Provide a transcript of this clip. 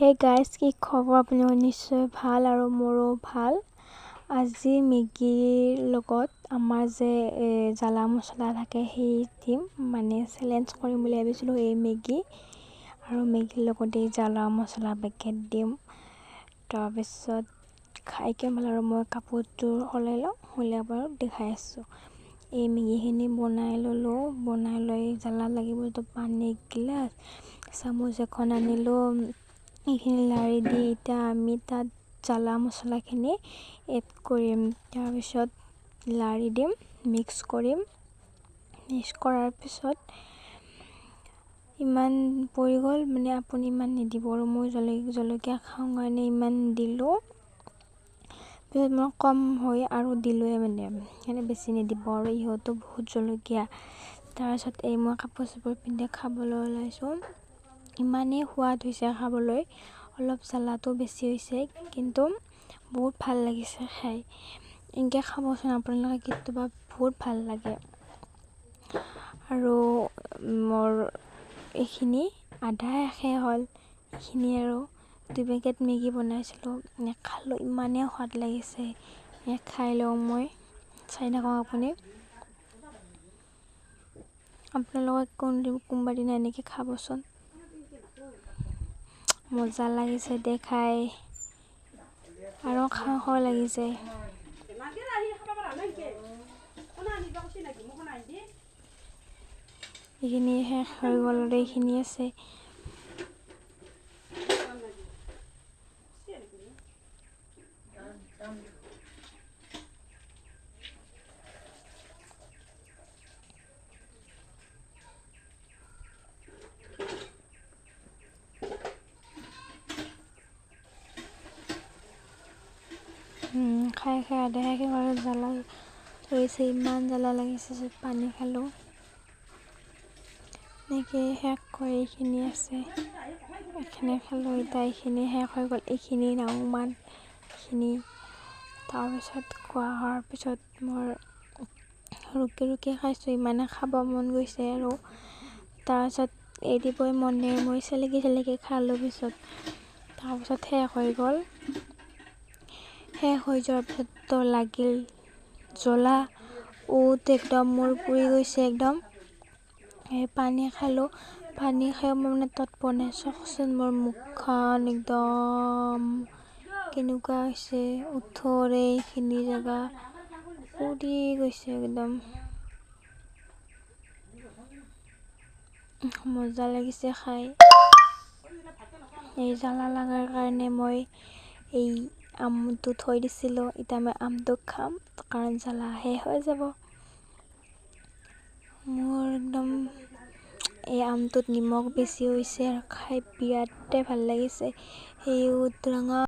Hey guys, কি খবৰ? আপোনালোকৰ নিশ্চয় ভাল আৰু মোৰো ভাল। আজি মেগীৰ লগত আমাৰ যে জ্বালা মছলা থাকে সেই দিম, মানে চেলেঞ্জ কৰিম বুলি ভাবিছিলোঁ। এই মেগী আৰু মেগীৰ লগত এই জ্বালা মছলা পেকেট দিম, তাৰপিছত খাই কেনে ভাল। আৰু মই কাপোৰটো সলাই লওঁ, সলাই বাৰু দেখাই আছোঁ। এই মেগীখিনি বনাই ল'লোঁ, বনাই লৈ জ্বালা লাগিব তো পানী এগিলাচ, চামুচ এখন আনিলোঁ। এইখিনি লাৰি দি এতিয়া আমি তাত জ্বালা মছলাখিনি এড কৰিম, তাৰপিছত লাৰি দিম, মিক্স কৰিম। মিক্স কৰাৰ পিছত ইমান পৰি গ'ল, মানে আপুনি ইমান নিদিব আৰু মই জলকীয়া খাওঁ কাৰণে ইমান দিলোঁ। পিছত মই কম হৈ আৰু দিলোঁৱে, মানে সেইকাৰণে বেছি নিদিব আৰু ইহঁতো বহুত জলকীয়া। তাৰপিছত এই মই কাপোৰ চাপোৰ পিন্ধি খাবলৈ ওলাইছোঁ। ইমানেই সোৱাদ হৈছে খাবলৈ, অলপ জ্বালাটো বেছি হৈছে কিন্তু বহুত ভাল লাগিছে খাই। এনেকৈ খাবচোন আপোনালোকে কেতিয়াবা, বহুত ভাল লাগে। আৰু মোৰ এইখিনি আধা শেষে হ'ল এইখিনি, আৰু 2 পেকেট মেগী বনাইছিলোঁ, খালোঁ, ইমানেই সোৱাদ লাগিছে। খাই লওঁ মই, চাই থাকক আপুনি। আপোনালোকে কোনোবা দিনা এনেকৈ খাবচোন, মজা লাগিছে দে খাই, আৰু খাওঁ খাওঁ লাগিছে। এইখিনি শেষ হৈ গ'ল আৰু এইখিনি আছে। খাই খাই আধা শেষ হ'ল, জ্বালা ধৰিছে, ইমান জ্বালা লাগিছে, পানী খালোঁ। এনেকৈ শেষ কৰি এইখিনি আছে, এইখিনি খালোঁ, এতিয়া এইখিনি শেষ হৈ গ'ল। এইখিনি নাওমান এইখিনি। তাৰপিছত খোৱা হোৱাৰ পিছত মোৰ ৰুকি ৰুকি খাইছোঁ, ইমানে খাব মন গৈছে আৰু। তাৰপিছত এৰিবই মন নাই, মই চেলেকি চেলেকি খালোঁ পিছত। তাৰপিছত শেষ হৈ গ'ল। শেষ হৈ যোৱাৰ পিছততো লাগিল জ্বলা, ওঁঠ একদম মোৰ পুৰি গৈছে একদম। এই পানী খালোঁ, পানী খাই মই মানে তত পোৱা নাই। চাওকচোন মোৰ মুখখন একদম কেনেকুৱা হৈছে, ওঁঠৰ এইখিনি জেগা পুৰি গৈছে একদম। মজা লাগিছে খাই। এই জ্বালা লগাৰ কাৰণে মই এই আমটো থৈ দিছিলোঁ, এতিয়া মই আমটো খাম, কাৰণ জ্বালা শেষ হৈ যাব মোৰ একদম। এই আমটোত নিমখ বেছি হৈছে আৰু খাই বিৰাটেই ভাল লাগিছে। সেই ৰঙা